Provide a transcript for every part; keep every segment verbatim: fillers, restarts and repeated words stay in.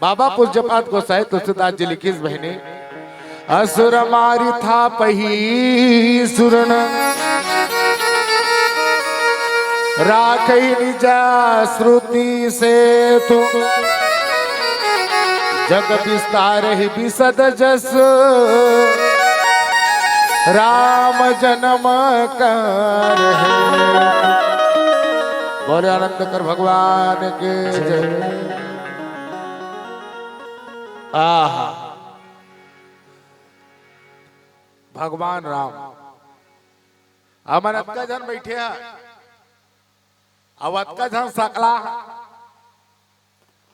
बाबा पूज्यपाद गोसाई तुलसीदास जी लिखिस बहिनी, असुर मारि थापहि सुरन, राखहि निज श्रुति सेतु, जग विस्तारहि विशद जस, राम जन्म करहि। बोले आनंद कर भगवान के जय। आहा, भगवान राम, हमन अतका झन बइठे हन, अउ अतका झन सकला,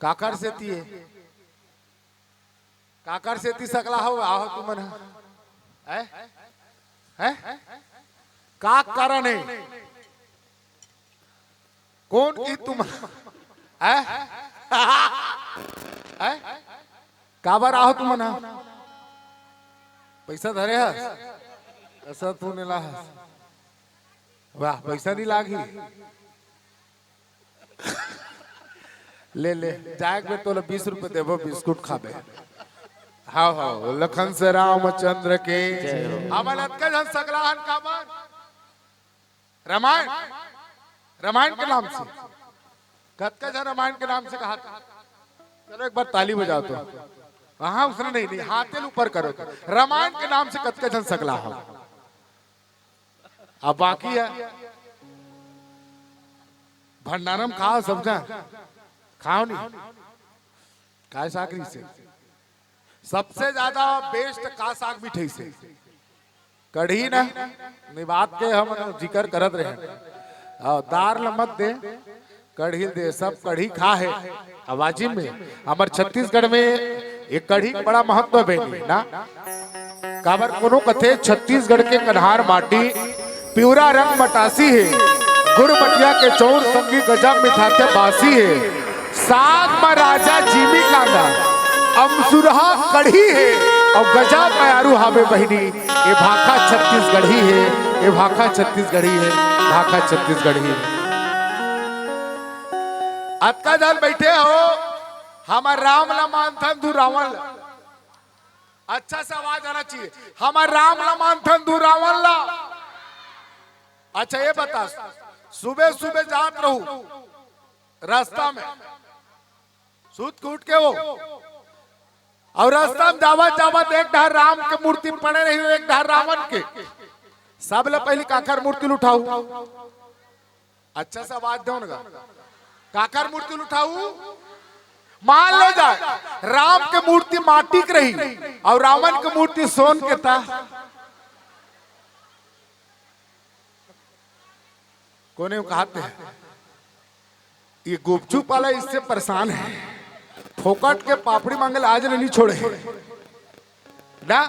काकर सेती हे? काकर सेती सकला हो, आहो तुमन ह? हैं? हैं? का कारण हे? कोन कि तुमन ह? हैं? हैं? काबर आहो तुमन ह? पइसा धरे हस? पइसा तू नइ लाहस। वाह, पइसा नइ लागही। ले, ले, जाए के बेर तोला बीस रुपये देबो, बिस्कुट खाबे। हाव, हाव, लखन से रामचंद्र के। जय हो। हमन अतका झन सकला हन काबर? रामायण, रामायण के नाम से। कतका झन रामायण के नाम से कहा था? चलो एक बार ताली बजाओ तो। हाँ, उसने नहीं, नहीं, हाथे ल ऊपर करो तो। रामायण के नाम से कतका झन सकला हो? अब बाकी हे, भंडारा म खाव सब झन, खाव नहीं? काय साग रहिसे? सबसे ज्यादा बेस्ट का साग मिठाई से? कढ़ी ना, नहीं बात के हम जिक्र करत रहे। अउ दार ल मत दे, कढ़ी दे, सब कढ़ी खा हे। आवाजी में हमर छत्तीसगढ़ में एक कढ़ी के बड़ा महत्व हे बहिनी ना। काबर कोनो कथे छत्तीसगढ़ के कन्हार माटी पिवरा रंग मटासी हे, गुड़ मटिया के चौर संगी गजब मिठाथे बासी हे। साग म राजा जीमी कांदा, अमसुरहा कढ़ी हे, अउ गजब मयारू हावे बहिनी, ए भाखा छत्तीसगढ़ी हे, ए भाखा छत्तीसगढ़ी हे, भाखा छत्तीसगढ़ी हे। अतका झन बइठे हो, हमर राम ला मानथन धुन रावण ला। अच्छा से आवाज आना चाहिए, हमर राम ला मानथन धुन रावण ला। अच्छा ये बता, सुबह सुबह जात रहू रस्ता में, सुत के उठ के हो, अउ रस्ता में जावत जावत एक डहर राम के मूर्ति पड़े रही, एक डहर रावण के, सबले पहिली काकर मूर्ति ल उठाहू? अच्छा से आवाज दो ना। काकर मूर्ति ल उठाहू? मान ले जाए, राम के मूर्ति माटी के रही अउ रावण के मूर्ति सोन के, त कोने कहत हे? ये गुपचुप वाला इससे परेशान हे, फोकट के पापड़ी मांगे ल आज ले नइ छोड़े हे ना।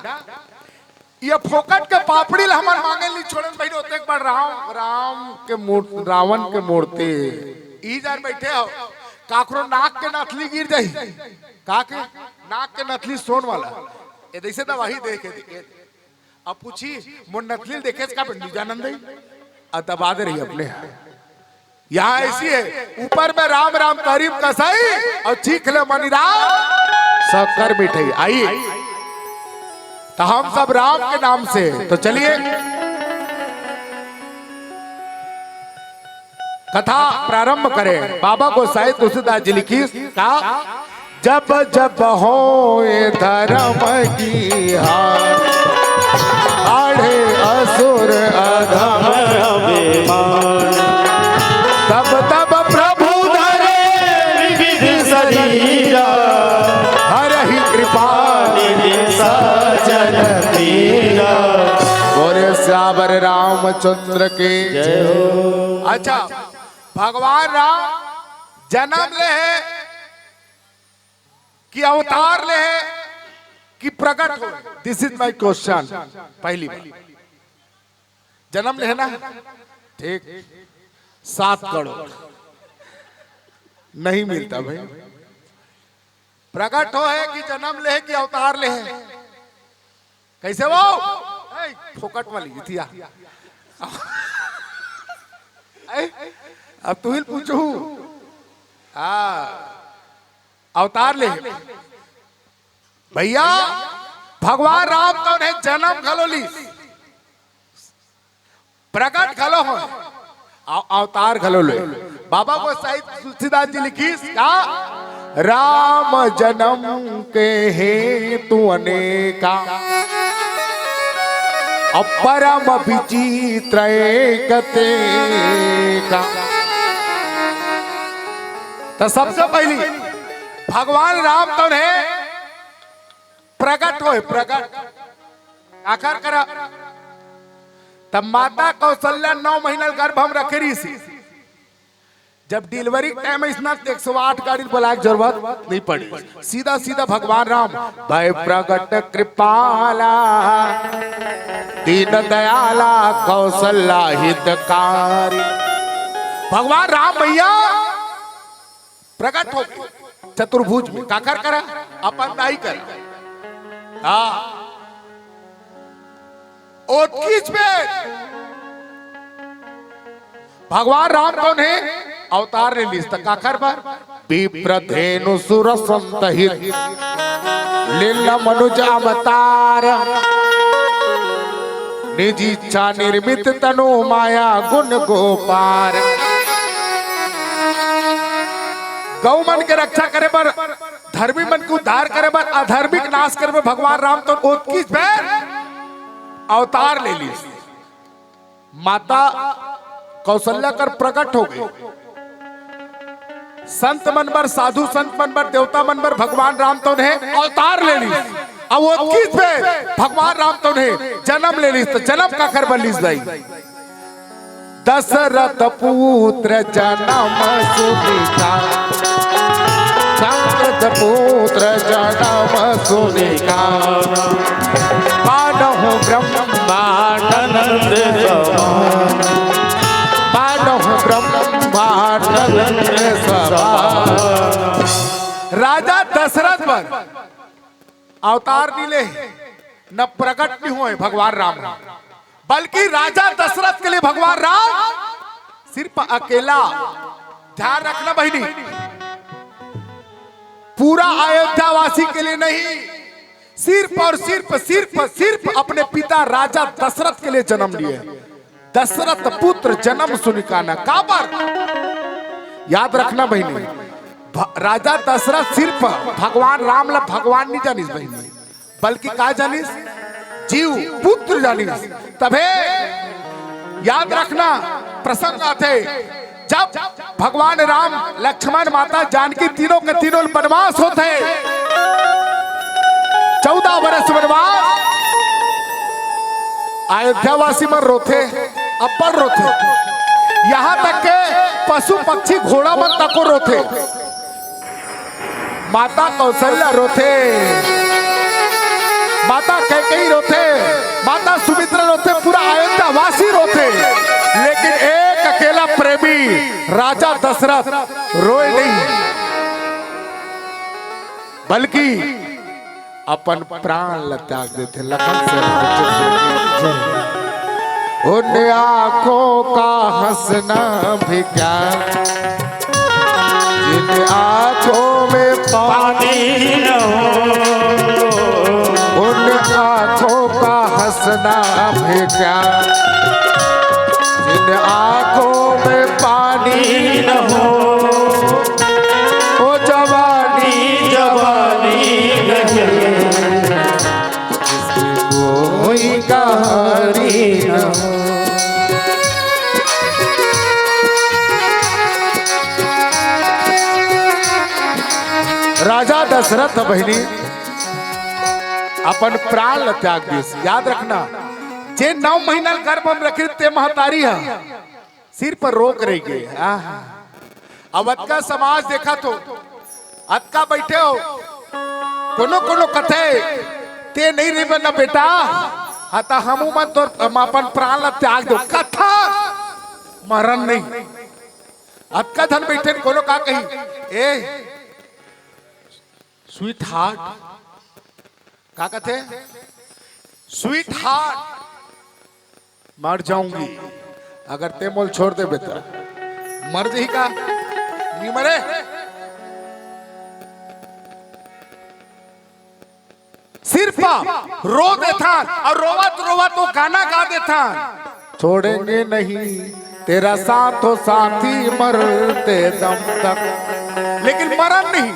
ये फोकट के पापड़ी ल हमन मांगे ल नइ छोड़े हे बहिनी, ओतेक बड़ राम, राम के मूर्ति, रावण के मूर्ति। ई जान बइठे हो, काकरो नाक के नथली गिर जाही, का के नाक के नथली सोन वाला, ए जइसे दवाई देखे देखे। अब पूछी, मोर नथली ल देखेस का बहिनी? जानन दई, अब दबा दे रही अपने। यहाँ ऐसी है, ऊपर में राम राम करीम कसाई अउ चीख ले मनी राम शक्कर मिठाई। आई, त हम सब राम के नाम से, तो चलिए कथा प्रारंभ करें। बाबा गोसाई तुलसीदास जी लिखिस का, जब जब होय धरम की हार, आढ़े असुर अधम अभिमान। तब तब प्रभु धरे विविध शरीरा, हरहि कृपा निधि सज्जन पीरा। बोले सियावर रामचंद्र के जय हो। अच्छा, भगवान राम जनम ले हे कि अवतार ले हे कि प्रगट हो? This is my question। पहली बात, जनम ले हे ना, ठीक, सात करोड़ नहीं मिलता भाई। प्रगट हो हे कि जनम ले हे कि अवतार ले हे? कैसे वो? ए, फोकट वाली इतिया। ए, अब तू ही पूछू। हाँ, अवतार ले हे। भैया, भगवान राम तो उन्हें जन्म घलो लीस, प्रगट घलो हो, अव-, अवतार घलो ले। बाबा गोसाई तुलसीदास जी लिखिस का, राम जन्म के हेतु अनेका, अब परम विचित्र एक तेका। तो सबसे पहली भगवान राम तो उन्हें प्रगट होय, प्रगट। काखर करा? तब माता कौशल्या नौ महीना गर्भ म रखे रहिस। जब डिलीवरी टाइम अइस ना, तो एक सौ आठ गाड़ी बुलाए के जरूरत नहीं पड़ी, सीधा सीधा भगवान राम, भय प्रगट कृपाला, दीन दयाला कौशल्या हितकारी। भगवान राम भैया प्रगट होके चतुर्भुज में काखर करा? अपन दाई करा। हाँ, ओतकीच बेर भगवान राम तो उन्हें अवतार ले लीस, त काखर बर? विप्र धेनु सुर संत हित, लीन मनुज अवतार, निज इच्छा निर्मित तनु माया गुण गो पार। गौ मन के रक्षा करे बर, धर्मी मन के उद्धार करे बर, अधर्मी के नाश करे बर भगवान राम तो ओतकीच बेर अवतार ले लीस। माता कौशल्या कर प्रगट हो गई। संत मन बर, साधु संत मन बर, देवता मन बर भगवान राम तो उन्हें अवतार ले लीस। अब ओतकीच बेर भगवान राम तो उन्हें जन्म ले लीस, तो जन्म काखर बर लीस दाई? दशरथ पुत्र जन्म सुनिका, दशरथ पुत्र जन्म सुनिका, पानहु ब्रह्मानंद समान, पानहु ब्रह्मानंद समान। राजा दशरथ बर अवतार नहीं ले, न प्रगट नहीं होय भगवान राम, बल्कि राजा दशरथ के लिए भगवान राम सिर्फ अकेला। ध्यान रखना बहिनी, पूरा अयोध्यावासी के लिए नहीं, सिर्फ और सिर्फ, सिर्फ, सिर्फ अपने पिता राजा दशरथ के लिए जन्म लिए। दशरथ पुत्र जन्म सुनिकाना। काबर? याद रखना बहिनी, भ-, राजा दशरथ सिर्फ भगवान राम ला भगवान नहीं जानिस बहिनी, बल्कि का जानिस? जीव पुत्र जानिस। तभे याद रखना, प्रसंग आथे, जब भगवान राम, लक्ष्मण, माता जानकी तीनों के तीनों बनवास होथे, चौदह बरस बनवास, अयोध्यावासी मन रोथे, अब्बड़ रोथे, यहाँ तक के पशु पक्षी घोड़ा मन तको रोथे। माता कौशल्या रोथे, माता कैकेयी रोथे, माता सुमित्रा रोथे, पूरा अयोध्यावासी रोथे, लेकिन एक अकेला प्रेमी राजा दशरथ रोए नहीं, बल्कि अपन प्राण ल त्याग देथे। लखन से उन आंखों का हंसना भी क्या, जिन आंखों में पानी न हो, उन आंखों का हंसना भी क्या, जिन आंखों में पानी न हो, वो जवानी, जवानी नहीं, कोई कहानी न हो। राजा दशरथ बहिनी अपन प्राण ल त्याग दिस। याद रखना, जे नौ महीना गर्भ म रखे ते महतारी ह सिर पर रोक रही गे। आहा। अब अतका समाज देखत हो, अतका बैठे हो, कोनो कोनो कथे, "ते नहीं रहिबे ना बेटा, हाँ त हमू मन तोर, हम अपन प्राण ला त्याग दो।" कथा मरण नहीं। अतका धन बैठे, कोनो का कही, "ए, स्वीट हार्ट," का कथे? "स्वीट हार्ट, मर जाऊंगी अगर ते मोल छोड़ देबे त।" मर जही का? नहीं मरे। सिर्फ रो देथन अउ रोवत रोवत वो गाना गा देथन। छोड़ेंगे नहीं तेरा साथ, हो साथी मरते दम तक। लेकिन मरन नहीं,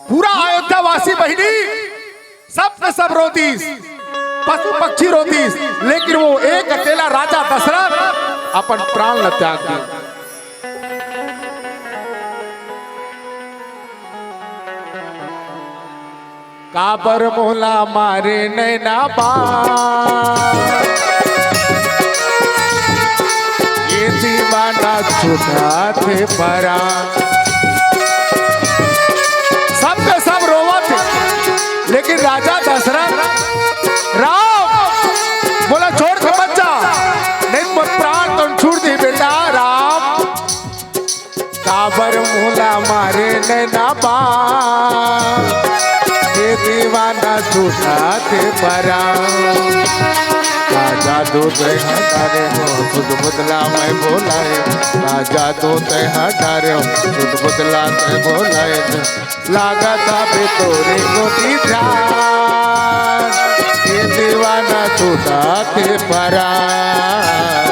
पूरा अयोध्या वासी बहिनी सब के सब रो दिस, पशु पक्षी रो दिस, लेकिन वो एक अकेला राजा दशरथ अपन प्राण ल त्याग दिस। काबर मोला मारे नैना बान, ये दीवाना छूटा थे परान। सब के सब रोवत हे, लेकिन राजा दशरथ, राम बोला, छोड़ के मत जा, नहीं तो प्राण तो छूट दे बेटा राम। काबर मोला मारे नैना बान, ये दीवाना छूटा थे परान। का जादू तै हटारे हो, सुध बदला मैं भोलाए। का जादू तै हटारे हो, सुध बदला तै भोलाए। लागत अभी तोरे कोती ध्यान, ये दीवाना छूटा थे परान।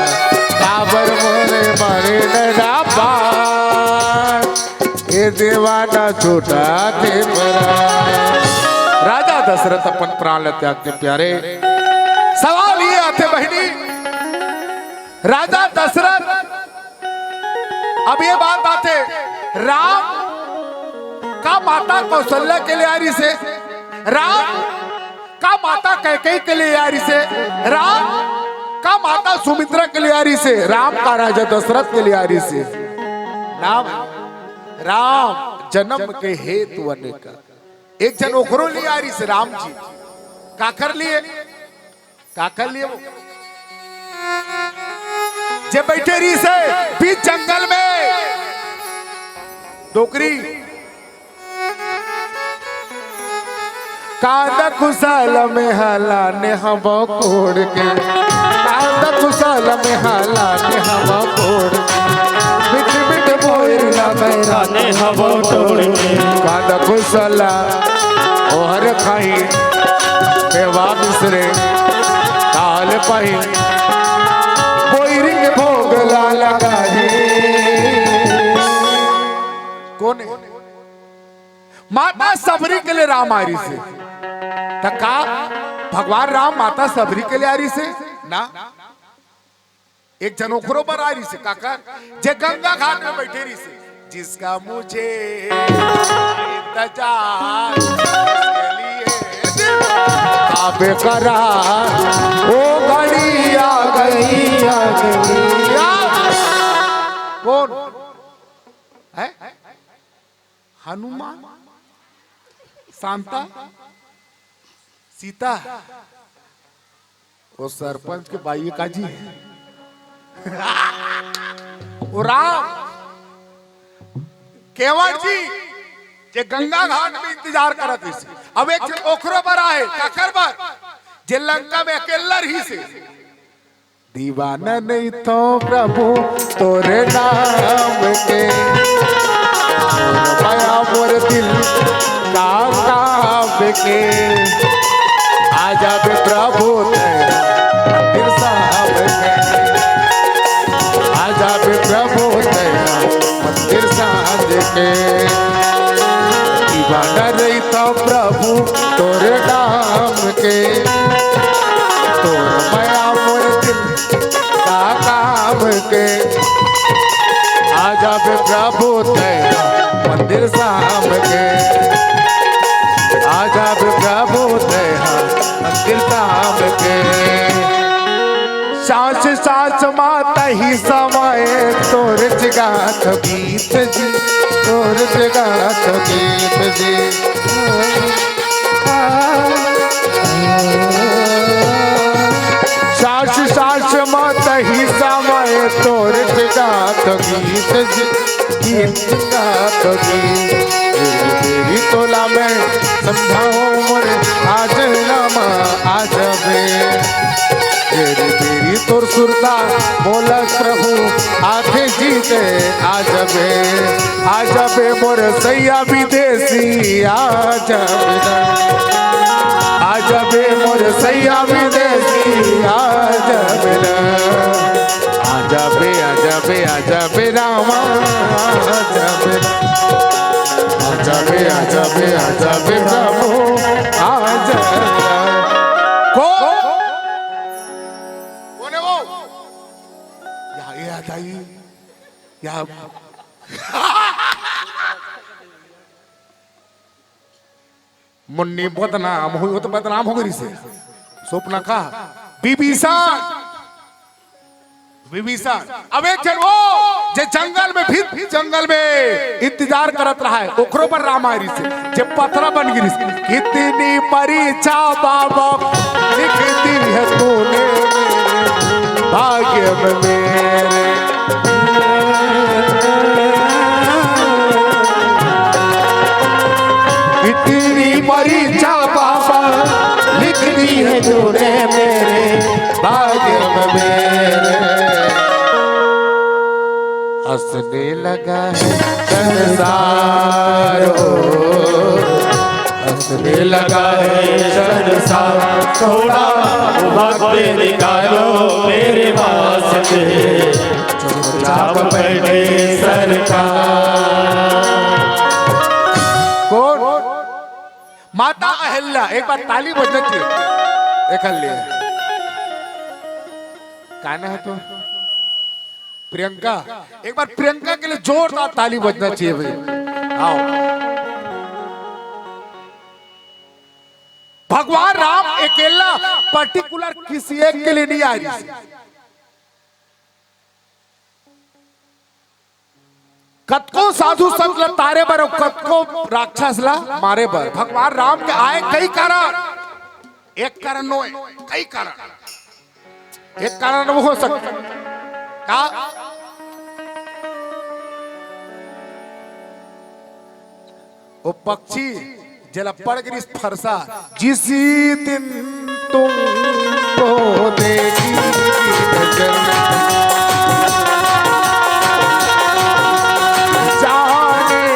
काबर मोरे मारे नैना बान, ये दीवाना छूटा थे परान। राजा दशरथ अपन प्राण ल त्याग दे प्यारे। सवाल ये आथे बहिनी, राजा दशरथ, अब ये बात आथे, राम का माता कौशल्या के लिए आरिस हे, राम का माता कैकेयी के लिए आरिस हे, राम का माता सुमित्रा के लिए आरिस हे, राम का राजा दशरथ के लिए आरिस हे। राम, राम जन्म के हेतु अनेक। एक झन ओखरो लिए आरिस हे राम जी। काकर लिए? काकर लिए वो? जे बैठे रिहिस हे बीच जंगल में। डोकरी। कांदा कुसाला में हाला ने हवा कोड़ के। कांदा कुसाला में हाला ने हवा कोड़ के। मिठ मिठ बोइला बैरा ने हवा तोड़ के। कांदा कुसाला ओहर खाई, मेवा मिश्री, ताल पाई, बोइरी के भोग ला लगाई। कोन हे? माता सबरी के लिए राम आरिस हे। त का भगवान राम माता सबरी के लिए आरिस हे? ना। एक झन ओखरो बर आरिस हे, काकर? जे गंगा घाट में बैठे रिहिस हे, जिसका मुझे इंतजार, उसके लिए दिल काबे करा, वो घड़ी आ गई, आ गई, आ गई। कोन हे? हनुमान, शांता, सीता, वो सरपंच के बाई काजी, वो राम, केवट जी, जे गंगा घाट में इंतजार करत हे। अब एक झन ओखरो बर आए, काकर बर? जे लंका में अकेला रिहिस हे। दीवाना नहीं तो प्रभु तोरे नाम के, तोर माया मोर दिल का काम के। आ जाबे प्रभु तैं मंदिर साहब के, आ जाबे प्रभु तैं मंदिर साहब के। दीवाना नहीं तो प्रभु तोरे नाम के, तोर माया मोर दिल का काम के। आ जाबे प्रभु तैं मंदिर साहब के, आ जाबे प्रभु तैं मंदिर साहब के। सांस सांस मा तही समय तोर जगात गीत जी, तोर जगात गीत जी। सांस सांस मा तही समय तोर जगात गीत जी, गीत गात गीत। तेरी तेरी तोला मैं समझाऊं मोरे, आज रामा आ जाबे। तेरी तेरी तोर सुरता बोला प्रभु आथे जीते, आ जाबे, आ जाबे मोर सैया विदेशी, आ जाबे ना, आ जबे मोर सैया विदेशी, आ जबे ना। आ जबे, आ जबे, आ जबे रामा, आ जबे। आ जबे, आ जबे, आ जबे प्रभु, आ जबे। को-, कोन हे वो? या, ये आ जाइए। या। मुन्नी बदनाम होई, वो तो बदनाम हो गई से। सपना का विभीषण, विभीषण। अब एक झन वो जे जंगल में भी, जंगल में इंतजार करत रहा है, ओकरो पर राम आय रिसे, जे पथरा बन गिरिस। कितनी परीक्षा बाबा लिख दी है तूने मेरे भाग्य में मेरे। इतनी परीक्षा बाबा लिख दी है तूने मेरे भाग्य में मेरे। हंसने लगा है संसार, ओ, हंसने लगा है संसार। थोड़ा वक्त निकालो मेरे वास्ते, चुपचाप बैठे सरकार। कोन? माता अहिल्या, एक बार ताली बजना चाहिए। अहिल्या, का नाम है तो? प्रियंका। एक बार प्रियंका के लिए जोरदार ताली बजना चाहिए भाई। आओ। भगवान राम अकेला particular किसी एक के लिए नहीं आय रिसे। कतको साधु संत ला तारे बर अउ कतको राक्षस ला मारे बर भगवान राम के आय कई कारण, एक कारण नोय, कई कारण। एक कारण वो हो सकता का, वो पक्षी जेला पड़ गिरिस फरसा, जिस दिन तुमको देखी नजर जाने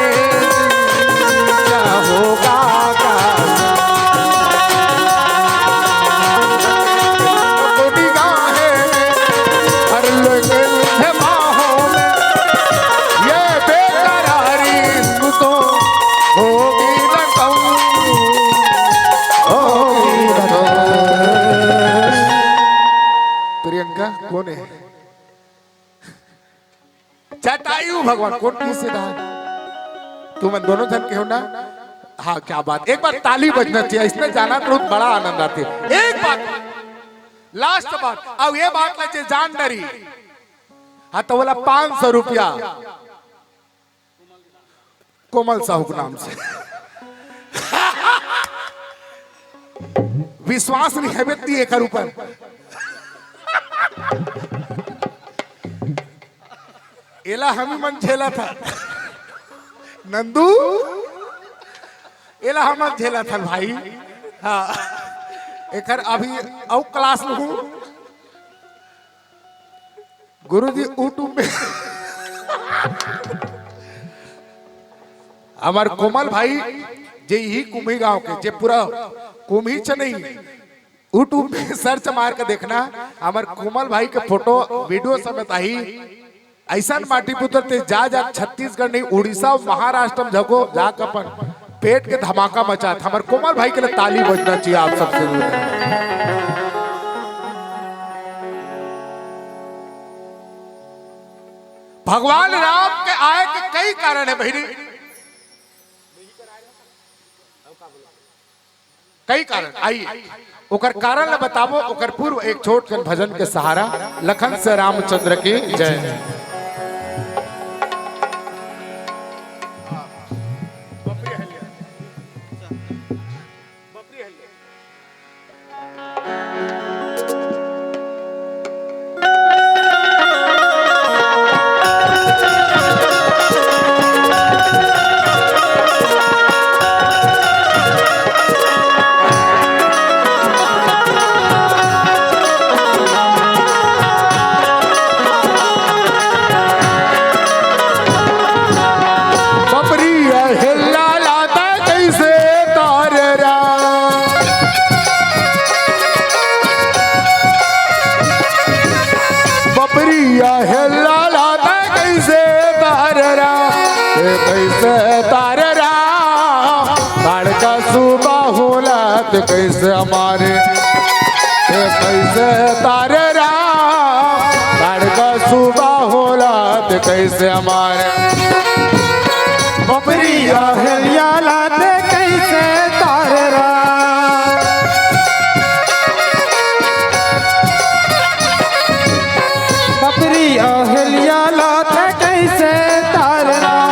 क्या होगा, क्या निगाहें हर लगे थे बाहों में, ये बेकरारी तो होगी न कहूँ, होगी न कहूँ। प्रियंका कोन हे? जटायु भगवान कोन किसे दान? तुमन दोनों झन के हो ना? हाँ, क्या बात। एक बार ताली बजना चाहिए, इसमें जाना तो बहुत बड़ा आनंद आते। एक बात, last बात, अब ये बात ला जे जान डरी, हाँ, तो बोला पाँच सौ रुपया। कोमल साहू के नाम से। विश्वास नहीं है बेटी एकर ऊपर। एला हम ही मन झेला था नंदू, एला हम मन झेला था भाई। हाँ, एकर अभी अउ class लूँ। गुरुजी, YouTube में हमर कोमल भाई, जे ही कुम्ही गांव के, जे पूरा कुम्ही च नहीं, YouTube में search मार के देखना, हमर कोमल भाई के photo, video समेत आही। अइसन माटी पुत्र ते जा, जा छत्तीसगढ़ नहीं, उड़ीसा, महाराष्ट्र में झको, जाके अपन पेट के धमाका मचात। हमर कोमल भाई के लिए ताली बजना चाहिए आप सबसे। भगवान राम के आय के कई कारण हे बहिनी, कई कारण। आइए, ओकर कारण ल बताबो, ओकर पूर्व एक छोट कन भजन के सहारा। लखन से रामचंद्र की जय। का सुबह होला त कइसे मारे, ए कइसे तारे राम, ताड़ का सुबह होला त कइसे मारे। बपरी अहल्या ला त कइसे तारे राम। बपरी अहल्या ला त कइसे तारे राम।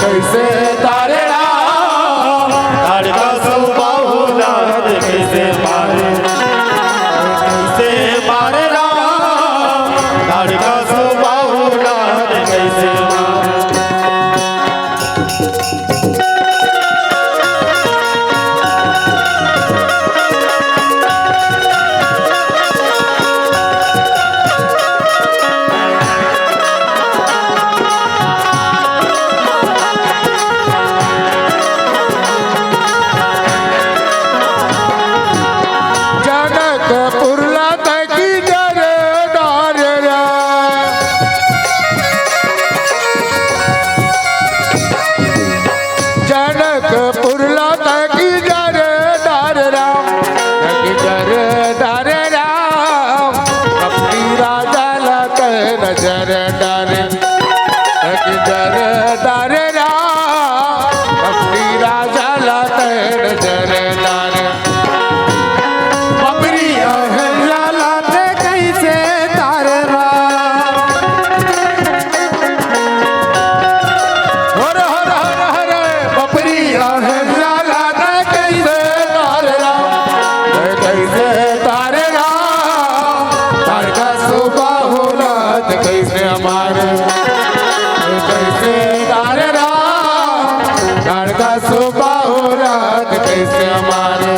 कइसे तारे राम, ताड़ का सुबह होला त कइसे मारे, कइसे मारे राम, ताड़ का सुबह होला त कइसे मारे। जनकपुर ला तकी जर डारे रा। जनकपुर ला तकी जर डारे राम, तकी जर डारे राम, अपनी राजा ला तै नजर डारे। एक जर डारे राम, अपनी राजा ला तै नजर डारे। बपरी अहल्या ला तै कइसे तारे राम। हर हर हर हर। बपरी अहल्या ला तै कइसे तारे राम, तै कइसे तारे राम। ताड़ का सुबह होला त कइसे मारे, कइसे तारे राम। ताड़ का सुबह होला त कइसे मारे।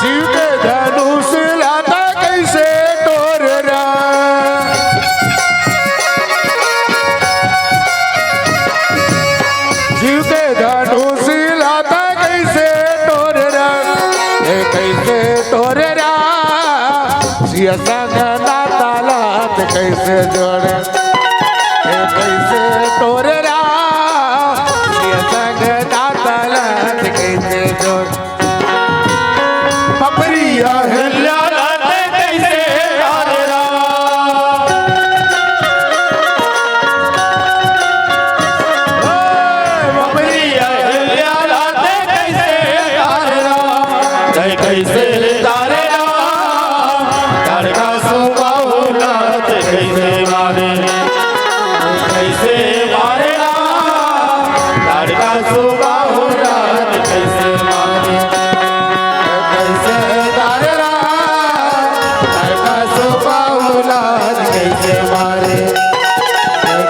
शिव के धनुष ला तै कइसे टोरे रा। शिव के धनुष ला तै कइसे टोरे रा, ए कइसे टोरे रा। सिया संग नाता ला तै कइसे जोड़े, ए कइसे टोरे रा। सिया संग नाता ला तै कइसे जोड़े। बपरी अहल्या ला तै कइसे तारे राम। बपरी अहल्या ला तै कइसे तारे राम। तै कइसे तारे राम। ताड़ का सुबह होला त कइसे मारे, कइसे मारे राम। ताड़ का सुबह होला त कइसे मारे, कइसे तारे राम। ताड़ का सुबह होला त कइसे मारे,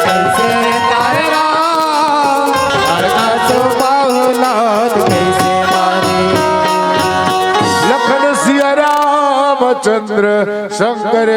कइसे तारे राम। ताड़ का सुबह होला त कइसे मारे। लखन सिया रामचंद्र शंकर